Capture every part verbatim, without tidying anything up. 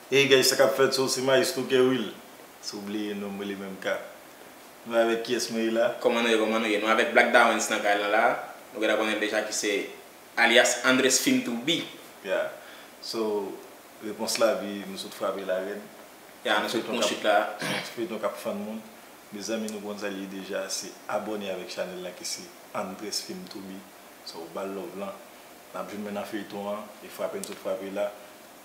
Hey guys, sa k ap fèt? So, se Maestro Kerwil. Si w bliye non m, rele menm ka. Nou avèk kiyès mwen ye la? Kòman nou ye, kòman nou ye? Nou avèk Black Dawens nan kay la la. Nou gentan konnen l deja ki se alyas Andres Film to be. Yeah. So, Repons Lavi, nou sot frape la rèd. Yeah, nou sot pran chit la. Se yon ti feyton k ap fann moun. Mezanmi, nou konn sa l ye deja, se abòne avèk chanèl la ki se Andres Film to be. So, ba l love lan. N ap jwenn mwen nan feyton an, e frape n sot frape la.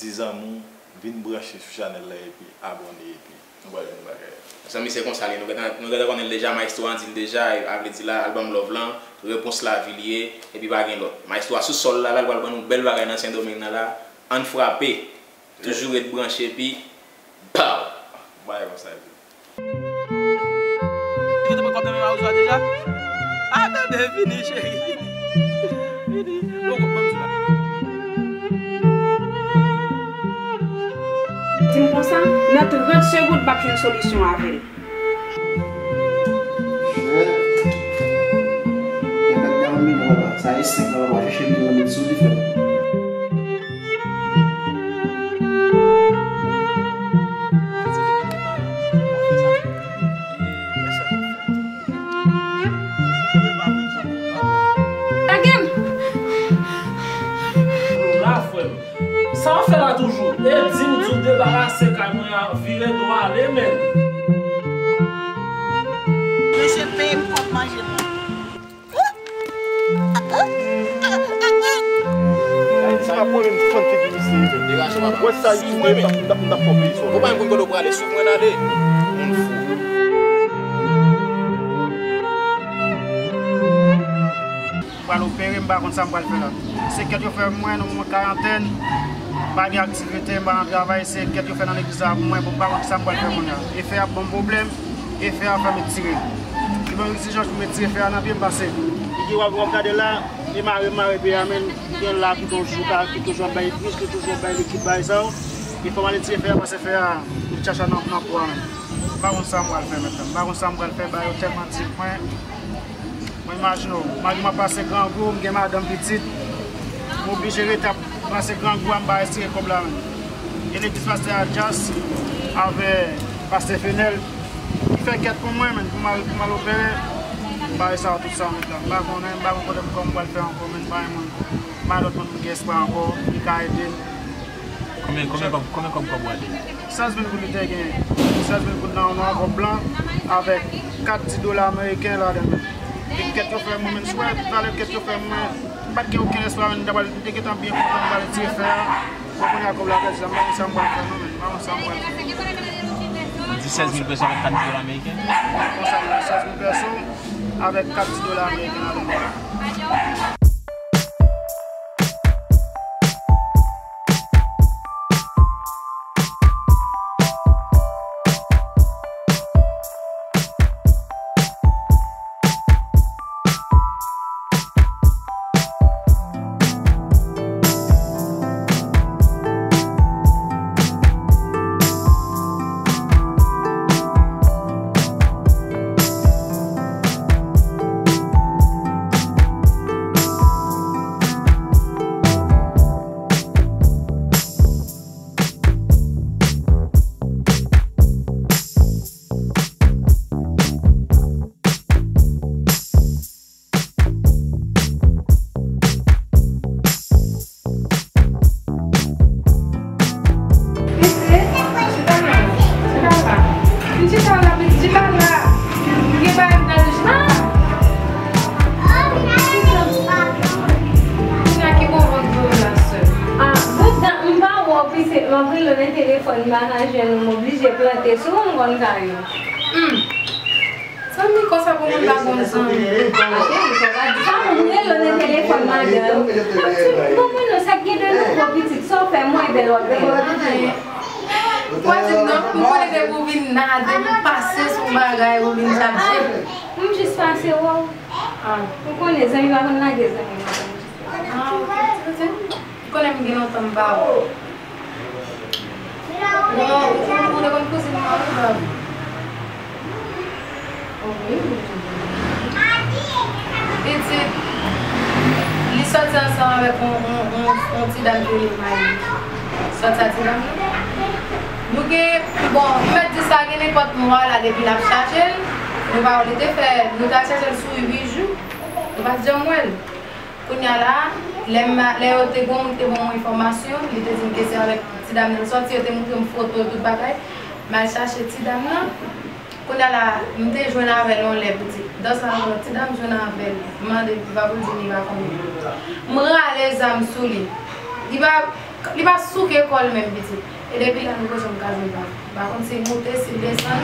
Di zanmi w, vin branche sou chanèl la epi abòne epi nou pral jwenn bagay. Zanmi, se konsa l ye, nou gentan, nou gentan konnen l deja, Maestro an di l deja, e a vle di la, album Love lan, Repons Lavi li ye, epi pa gen lòt. Maestro a sou sòl la, la, l pral ban nou bèl bagay nan Sendomeng nan la, ann frape. Toujou ret branche epi pow! Bay konsa epi. Li te pran kòb nan men Mawozo a deja? Ah bebe, vini cheri, vini. Vini. Bon, bon, bon, bon. Di m konsa, nan trant segonn, m ap jwenn solisyon avè l. Sa e senk la, papa chèche mil nan mil sou li fè. Lage m! Sa w ap fè la toujou? E di m di w debarase kay mwen an, vire do ale, menn. Mesye peye m kòb manje mwen. Ayiti pa pran menm fann figi misye. Wè sa YouTube, m t ap, m t ap, m t ap fè w peye sou. Ou pa menm konn kote w prale, swiv mwen ale. Moun fou. M pral opere, m pa konn sa m pral fè la. Se kèt yo fè mwen nan moman karantèn, m pa gen aktivite, m pa nan travay, se kèt yo fè nan legliz la pou mwen, bon, m pa konn sa m pral fè kounye a. E fè a ap ban m pwoblèm, e fè a fè m etire. Li ban m egzijans pou m etire fè a nan pye m pase. Li gen w ap, w ap gade la, e mare, mare pye a, men gen la ki toujou ka, ki toujou ap bay plis, ki toujou ap bay likid, bay sa yo. E fò m al etire fè a, pase fè a, li chacha nan, nan po a, men. M pa konn sa m pral fè mentnan. M pa konn sa m pral fè, bagay yo tèlman di mwen. Mwen imajine w, malgre m ap pase grangou, m gen madanm, pitit, m oblije rete ap pase grangou a, m pa retire kòb la menm. E legliz pastè Adjas avè pastè Fenèl, ki fè kèt pou mwen menm, pou m al, pou m al opere, m pa retire tout sa menm la. M pa konnen, m pa konn kote m, kòman m pral fè ankò menm, m pa gen moun, m pa gen lòt moun m gen espwa ankò, ki ka ede m. Konbyen, konbyen kòb, konbyen kòb kòb ou ale? Sèz mil goud li te genyen. Sèz mil goud nan yon kòb blan avèk kat ti dola ameriken ladan l. E kèt yo fè mwen, menm si w wè valè kèt yo fè mwen, m pa t gen okenn espwa, menm m te gentan byen kontan, m pral retire fè a. Bon, kounye a kòb la pèdi la, m pa konn sa m pral fè non, menm m pa konn sa m pral fè. Ou di sèz mil peso avèk kat ti dola ameriken? Konsa, sèz mil peso avèk kat ti dola ameriken ladan l. Pitit, chita la, chita la. Pitit, chita la, pitit, chita la. Gen bagay m ta di chita la. Kounya ki bon vant pou yo la, sè. Ah, bouda, m pa wè w, pitit, m ap rele w nan telefòn, m pa ka jwenn ou, m oblije plante sou ou, m konn kay ou. Hmm. Zanmi, konsa pou moun pa gon zanmi. Cheri, fò pa di sa, moun rele w nan telefòn, madanm. M ap di, bon, moun nan, sa k gen de nouvo, pitit, sa w fè mwen bèl w ap bèl. Ou pa di m non, m konnen depi w vin la, depi w pase sou bagay, ou vin chache. M jis pase wè w. Ah. Ou konnen, zanmi pa konn lage zanmi. Ah, ok. Ou konnen m gen lontan m pa wè w. Bon, ou, ou te konn kouzin mwen wi, bab. Oh, wi, wi, wi. Pitit, li sòti ansanm avèk yon, yon, yon, yon ti dam ki rele Mayi. Sòt sa ti dam nan? Nou gen, bon, m mèt di sa gen nenpòt mwa la depi n ap chache l. Nou pa wè li te fè, nou t al chache l sou uit jou. Nou pa t janm wè l. Kounye a la, lè m, lè yo te gon moun ki te ban mwen enfòmasyon, li te di m ke se avèk ti dam nan l sòti, yo te montre m foto, tout bagay. M al chache ti dam nan. Kounye a la, m te jwenn avè l yon lè, pitit. Dans la, yon ti dam jwenn avè l. M mande l, li pa pou l di m li pa konnen. M rale zam sou li. Li pa, li pa souke kò l menm, pitit. E depi la, nou pa janm ka jwenn Vavo. M pa konn si l moute, si l desann.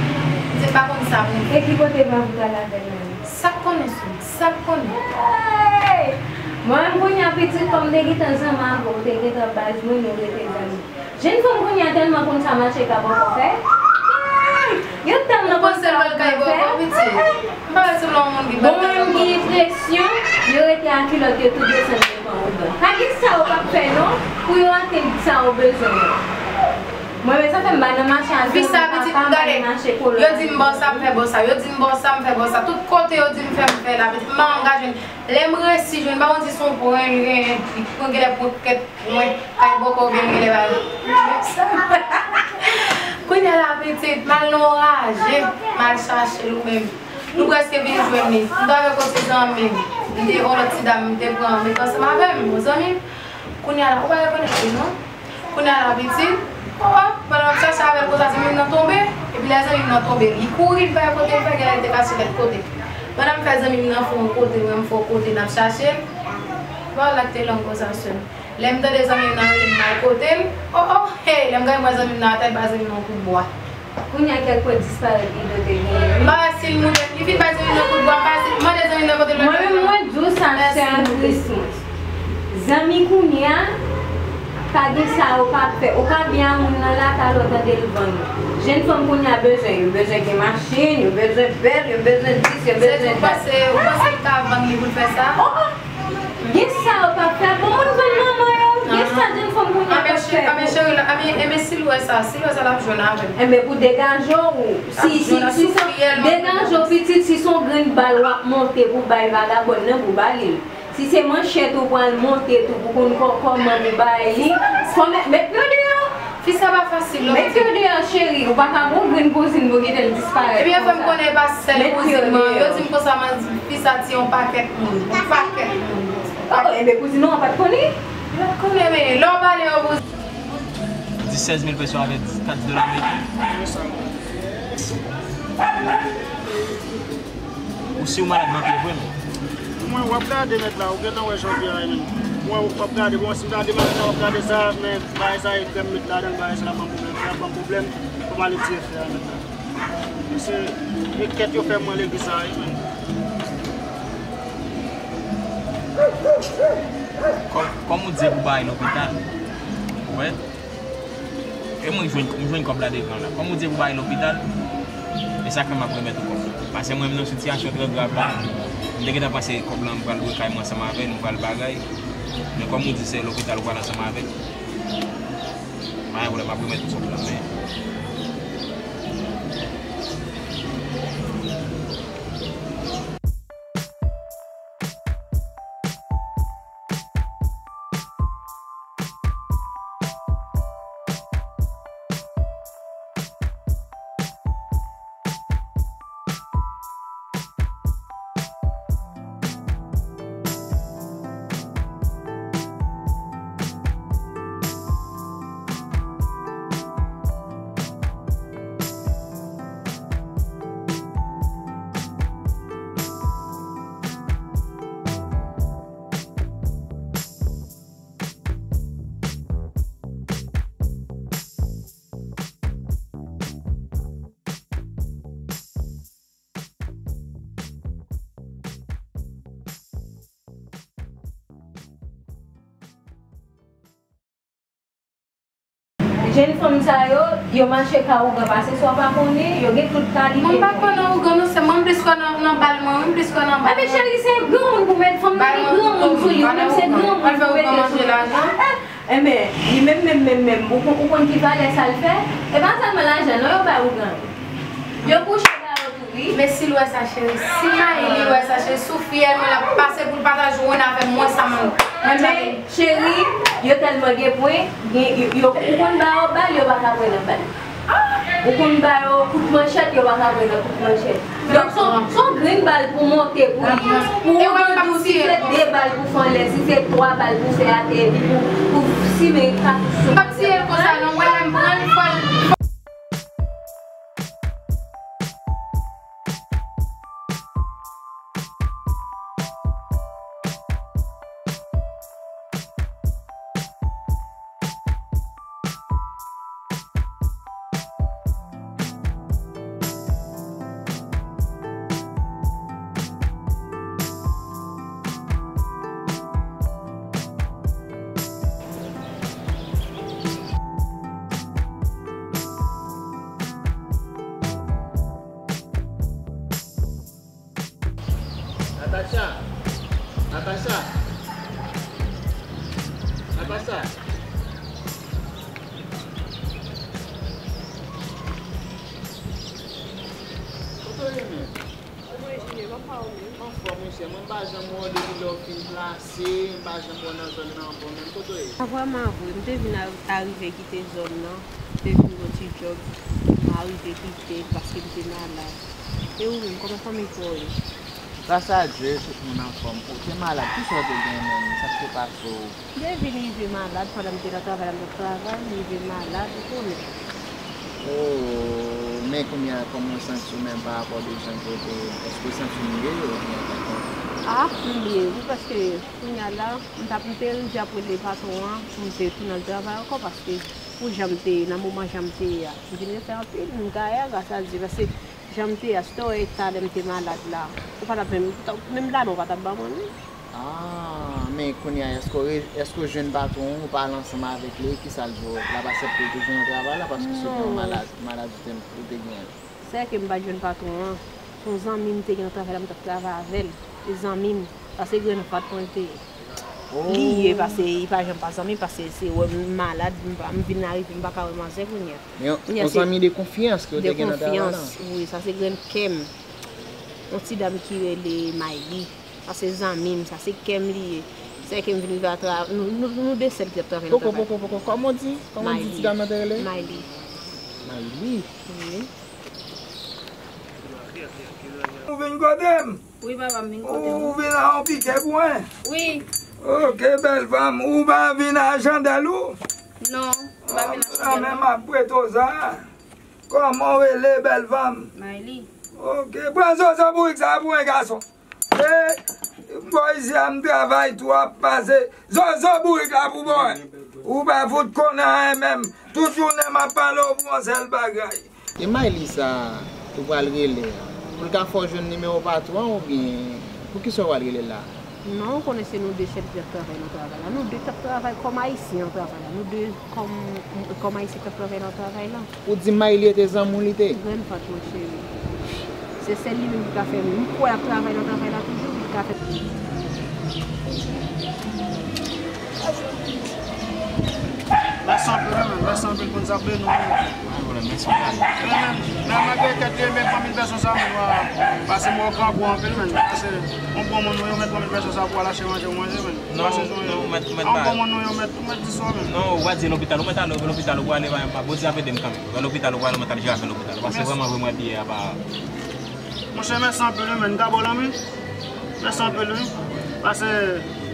Pitit, m pa konn sa pou m fè. E ki kote Vavo t al avè l menm? Sa k konnen sou li, sa k konnen. Hey! Mwen menm kounye a, pitit, kòm m te gentan zanmi avè w, ou te gentan baz mwen, nou rete zanmi. Jèn fanm kounye a tèlman konn sa mache ka bòkò fè. Yo tèlman konn sa yo ka fè. Bon, m gen enpresyon yo rete a kilòt yo tou desann devan ougan. Pa gen sa yo p ap fè non, pou yo atenn sa yo bezwen an. Mwen menm sa fè m pa nan mache a zanmi papa, m pa nan mache kolon. Yo di m bò sa, m fè bò sa. Yo di m bò sa, m fè bò sa. Tout kote yo di m fè, m fè la. Pitit, m pa janm ka jwenn. Lè m resi jwenn, m pa konn si se yon pwen li genyen, li pran genlè pran kèk pwen kay bòkò oubyen li genlè pa. Kounye a la, pitit, m al nan yon raje, m al chache l ou menm. Nou prèske vin jwenn li. M t avèk yon ti zanmi m. M te, yon lòt ti dam, m te pran, m met ansanm avè m, yon zanmi m. Kounye a la, ou pa rekonèt li non. Kounye a la, pitit, o, o, pandan m ap chache avè l konsa, zanmi m nan tonbe. Epi lè zanmi m nan tonbe, li kouri, li pa wè kote l fè, genlè li te kache lòt kote. Pandan m fè zanmi m nan fè yon kote, mwen m fè yon kote, n ap chache l. Vwala k te long konsa, sè m. Lè m tande zanmi m nan rele m, m al kote l. O, o, hey, lè m gade m wè zanmi m nan atè, l ba zanmi m nan yon kout bwa. Kounye a kèk pwen disparèt li dwe te genyen, wi. M pa wè si l moute, li fin bay zanmi m nan kout bwa, m pa wè si, mande zanmi m nan kote l. Mwen menm, mwen di w sa, sè Akris mwen. Zanmi kounye a, pa gen sa yo pa fè. Ou ka byen a moun nan lakay, ou tande l vann ou. Jèn fanm kounye a bezwen, yo bezwen gen machin, yo bezwen bèl, yo bezwen dis, yo bezwen dat. Ou panse, ou panse l ka vann li pou l fè sa? O, o! Gen sa yo p ap fè. Bon, moun vann manman yo. Gen sa jèn fanm kounye a p ap fè. Anben, cheri, anben, cheri, la, anben, enben, si l wè sa, si l wè sa, l ap jwenn avè m. Enben, pou degaje w, si, si, si se, degaje w, pitit, si se yon grenn bal w ap monte pou bay vagabòn nan, pou ba li l. Si se manchèt ou pral monte tou, pou konn kò-, kòman pou bay li, fò mèt, mèt yo deyò. Fi sa pa fasil non. Met yo deyò, cheri. Ou pa ka gon grenn kouzin pou kite l disparèt konsa. Ebyen, fè m konnen e pa sèl kouzin mwen. Yo di m konsa, man, fi sa tiye yon pakèt moun. Yon pakèt moun. O, ebyen, kouzin ou an pa t konnen? Yo pa t konnen, men lè w pale yo pou. Di sèz mil peso avèk kat dola ameriken. Ou si w malad nan pye vre, men. Mwen, w ap gade mèt la, ou gentan wè jan pye a ye menm. Mwen, w ap gade, bon, si m gade mèt la, w ap gade sa, men bagay sa, e krèm met ladan l, bagay sa la ban m pwoblèm, la ban m pwoblèm, fò m ale tire fè a mèt la. Se, e kèt yo fè mwen legliz sa, wi, menm. Kòm, kòm ou di pou bay lopital, ou wè? E mwen jwenn, m jwenn kòb la devan la. Kòm ou di pou bay lopital, e sa k fè m ap remèt ou kòb la. Paske mwen menm nan sitiyasyon trè grav la, m te gentan panse kòb la m pral lwe kay mwen ansanm avè l, m pral bagay. Men kòm ou di se lopital ou pral ansanm avè l, pa gen pwoblèm, m ap remèt ou kòb la, men. Jèn fanm sa yo, yo mache ka ougan pase sa w pa konnen, yo gen tout kalite. Mwen pa kwè nan ougan non, sè mwen, m plis kwè nan, nan bal mwen, wi, m plis kwè nan bal mwen. Enben cheri, se granmoun pou mete, fanm nan gen granmoun sou li, ou menm se granmoun pou mete sou li. Enben, li menm, menm, menm, menm, ou kon-, ou konn ki valè sa l fè? E pa sèlman lajan non yo bay ougan. Yo kouche ba yo tou, wi. Men si l wè sa, cheri, si mayi li wè sa, cheri, sou fyèl mwen l ap pase pou l pa ta jwenn avè m, mwen sa mwen. Enben, cheri, yo tèlman gen pwen, gen, yo, yo, ou konn ba yo bal, yo pa ka pran nan bal. Ou konn ba yo kout manchèt, yo pa ka pran nan kout manchèt. Donk, se yon, se yon grenn bal pou monte, pou, pou ou di w si se de bal pou fè anlè, si se twa bal pou fè atè, epi pou, pou simen katouch sou. M p ap tiye l konsa, non, mwen menm, pran l, fò l. Natacha! Natacha! Natacha! Kote w ye menm? Mwen Junior, m ap pa ou menm. M anfòm, monchè. Mwen m pa janm wè w depi lè w fin plase, m pa janm wè w nan zòn nan ankò menm. Kote w ye? A, vrèman vre, m te vin a-, arive kite zòn nan, m te vin yon ti djòb, m arive kite l paske m te malad. E ou menm, kòman fanmi pa w ye? Gras a Dye, tout moun anfòm. Ou te malad, kisa w te gen menm? Sa k te pase w? M te vin rive malad pandan m te nan travay la, m t ap travay, m rive malad, ou konnen. Oh, men kounye a, kòman w santi w menm pa rapò de jan ke w te ye? Èske w santi w mye oubyen w pa kontan? Ah, m mye, wi, paske kounye a la, m t ap, m te rive ap rele patwon an pou m te tounen al travay ankò, paske pou jan m te ye, nan moman jan m te ye a, m vin refè anpil, m gaye a, gras a Dye, paske jan m te ye a, si w te wè eta lè m te malad la, ou pa t ap menm, menm lamen ou pa t ap ban mwen, non. Ah, men kounye a, èske w re-, èske w jwenn patwon ou, ou pale ansanm avèk li, kisa l di w? L ap aksepte w toujou nan travay la, paske se te yon malad, maladi te, ou te genyen? Sè ke m pa t jwenn patwon an, se yon zanmi m te gen nan travay la, m t ap travay avè l. Se zanmi m, sa se grenn fatra l te ye. Li ye, paske li pa janm pa zanmi m, paske se wè m malad, m pa, m vin arive, m pa ka wè manzè kounye a. Men yon, yon zanmi de konfyans ke w te gen nan travay la? De konfyans, wi, sa se grenn kè m. Yon ti dam ki rele Mayli. Sa se zanmi m, sa se kè m li ye. Sè ke m vin rive a tra-, nou, nou, nou de sèl ki t ap travay nan travay. Poko, poko, poko. Kòman w di? Kòman w di ti dam nan te rele? Mayli. Mayli? Wi. Ou vin kote m? Wi, papa, m vin kote w. Ou vin a yon pike pou mwen? Wi. Ok, bèl fanm. Ou pa vin a chandèl ou? Non, m pa vin a chandèl. Ah, men m ap prete w sa. Kòman w rele, bèl fanm? Mayli. Ok, pran zozo bourik sa pou mwen, gason. E, bò isi a, m travay twòp, pase zozo bourik la pou mwen. Ou pa fout konnen anyen menm. Tout jounen m ap pale w pou yon sèl bagay. E Mayli sa ou pral rele a, pou l ka fè w jwenn nimewo patwon an oubyen poukisa w pral rele l la? Non, ou konnen se nou de sèl ki t ap travay nan travay la. Nou de t ap travay kòm ayisyen nan travay la. Nou de kòm, kòm ayisyen k ap travay nan travay la. Ou di Mayli te zanmi w li te? Grenn fatra, mon cheri. Se sèl li menm ki ka fè m. M kwè l ap travay nan travay la toujou, li ka fè. Mèsi anpil, wi, men. Mèsi anpil, Bondye ap beni w, wi. Pa gen pwoblèm, mèsi anpil. Men, men, men, malgre kèt li, men, pran mil pèso sa, men, pase mwen grangou anpil, men. Pase yon bon moun, yo mèt pran mil pèso sa pou al achte manje, ou manje, men. Non, non, ou mèt, ou mèt bay. Yon bon moun, yo mèt, ou mèt di sa, men. Non, ou pa di lopital, ou mèt ale lopital, ou prale, pa, pa, Bondye ap ede m kanmenm. Lopital, ou prale, ou mèt al jere afè lopital. Pase vrèman vre, mwen byen apa. Monchè, mèsi anpil, wi, men. M ka ba w lanmen. Mèsi anpil, wi. Pase,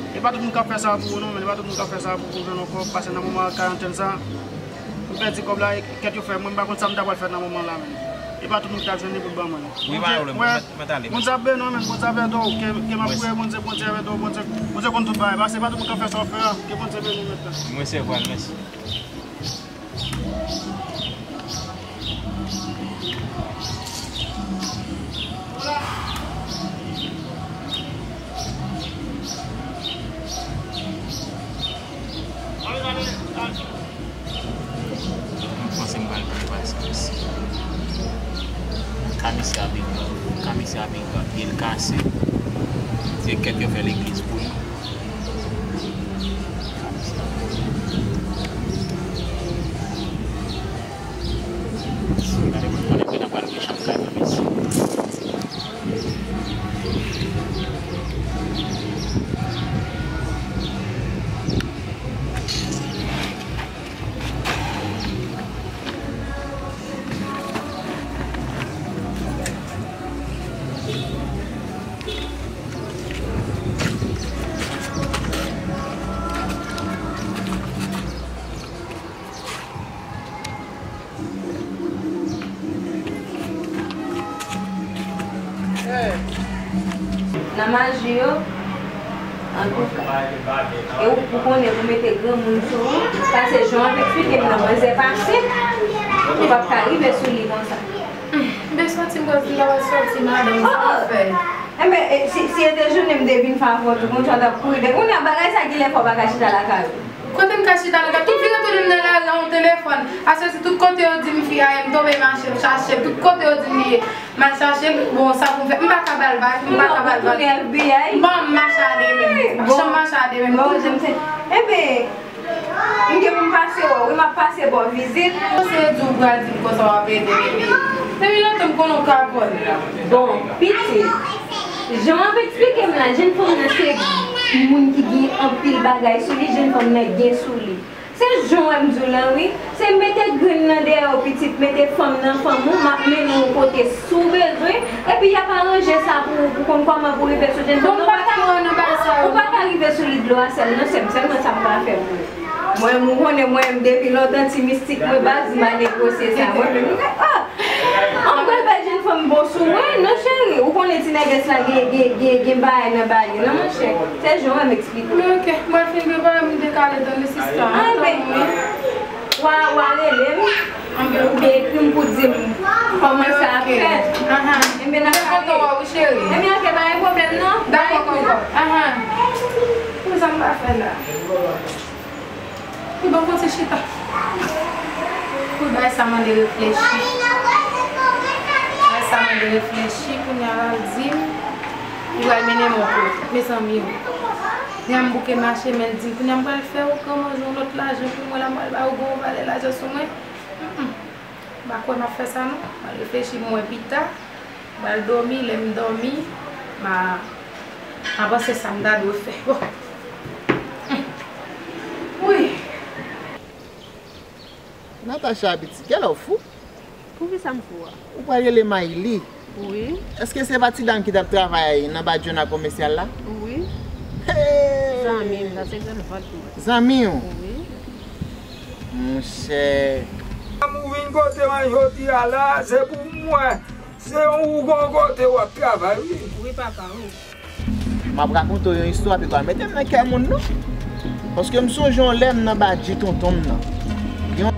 e pa tout moun k ap fè sa pou ou, non, men. E pa tout moun k ap fè sa pou ou, jwenn yon kòb. Pase nan moman karantèn sa, m pèdi kòb la, e kèt yo fè mwen, m pa konn sa m ta pral fè nan moman la, men. E pa tout moun ki t ap jwenn li pou l ban mwen. Wi, pa gen pwoblèm, mèt, mèt ale. Bondye ap beni w, men. Bondye avèk ou. Ke, ke m ap priye, Bondye, Bondye avèk ou, Bondye, Bondye konn tout bagay. Pase, e pa tout moun k ap fè sa w fè a. Ke Bondye beni w, mèt la. Mwen se vwa l, mèsi. Mwen panse m pral byen pase isi. Kamis la byen, kamis la byen, pye l kase. Se kèt yo fè legliz pou li. Gade, mwen konnen ke n ap pral gen chanm kay menm isi. Maji yo, antouka. E ou, ou konnen pou mete granmoun sou ou, pase jan w ap eksplike m nan, manzè pa senp, ou p ap ka rive sou li konsa. M te santi m prèske ta pral sòti, madanm, sa w ap fè? Enben, e, si, si e te jounen m te vin fè avè w tou, konsa w t ap kouri de. Kounye a, bagay sa ki lè fè w pa ka chita lakay ou. Kote m ka chita lakay? Tout vire tounen m nan lari a yon telefòn. Aswè si tout kote yo di m fi a ye, m tonbe mache, m chache l. Tout kote yo di m li ye, m al chache l. Bon, sa pou m fè? M pa ka ba l vag, m pa ka ba l vag. Bon, m mache a de menm. Bon. Chanm mache a de menm. Bon, jan m se. Enben, m gen pou m pase wè w, wi, m ap pase ba w vizit. Kòman se di w pral di m konsa w ap ede bebe? Depi lontan m konnen w kapòn. Bon, pitit, jan w ap eksplike m la, jèn fanm nan se moun ki gen anpil bagay sou li, jèn fanm nan gen sou li. Se jan w wè m di w lan, wi. Se mete grenn nan dèyè w, pitit, mete fanm nan fanm ou, m ap mennen w kote si w bezwen, epi y ap aranje sa pou ou, pou konn kòman pou rive sou jèn fanm nan. Ou pa ka, ou pa ka rive sou li dlo a sèl, non, sè m, sèlman sa m ka fè pou ou. Mwen, ou konnen mwen, depi lontan, ti mistik mwen, baz, m pa negosye sa. Mwen menm, m fè, oh! An pral bay jèn fanm bon sou mwen, non, cheri. Ou konnen ti nègès la gen, gen, gen, gen bagay nan bagay, non, monchè. Se jan w wè m eksplike w. Men ok, mwen fin prepare m dekale dan le sistèm. Anben, w a, w a rele m, oubyen ekri m pou di m kòman sa ap fèt. Enben, n ap pale. Enben, ok, pa gen pwoblèm, non. Dakò, kòkò. Kòman sa m va fè la? Pi bon, fò se chita. Wi, bagay sa mande reflechi. Bagay sa mande reflechi, kounye a l al di m, li pral mennen m yon kote. Mezanmi, o. Kounye a m bouke mache, men l di m, kounye a m pral fè yon gran manje, yon lòt lajan pou mwen la, m pral ba yo gwo valè lajan sou mwen. Mm, mm. M pa kwè m ap fè sa, non. M al reflechi, m wè pita. M al dòmi, lè m dòmi, m a avanse sa m ta dwe fè. Bon. Wi. Natacha, piti, genlè w fou. Poukisa m fou a? Ou pral rele Mayli. Wi. Èske se pa ti dam ki t ap travay nan Badjona komèsyal la? Wi. Hey! Zanmi m, sa se grann vant mwen. Zanmi w? Wi. Monchè. Ou vin kote mwen jodi a la, se pou mwen. Se yon ou gon kote w ap travay, wi. Wi, papa, wi. M ap rakonte w yon istwa, pi pa mete m nan kè moun, non. Paske m sonje yon lè m nan badji tonton m nan. Yon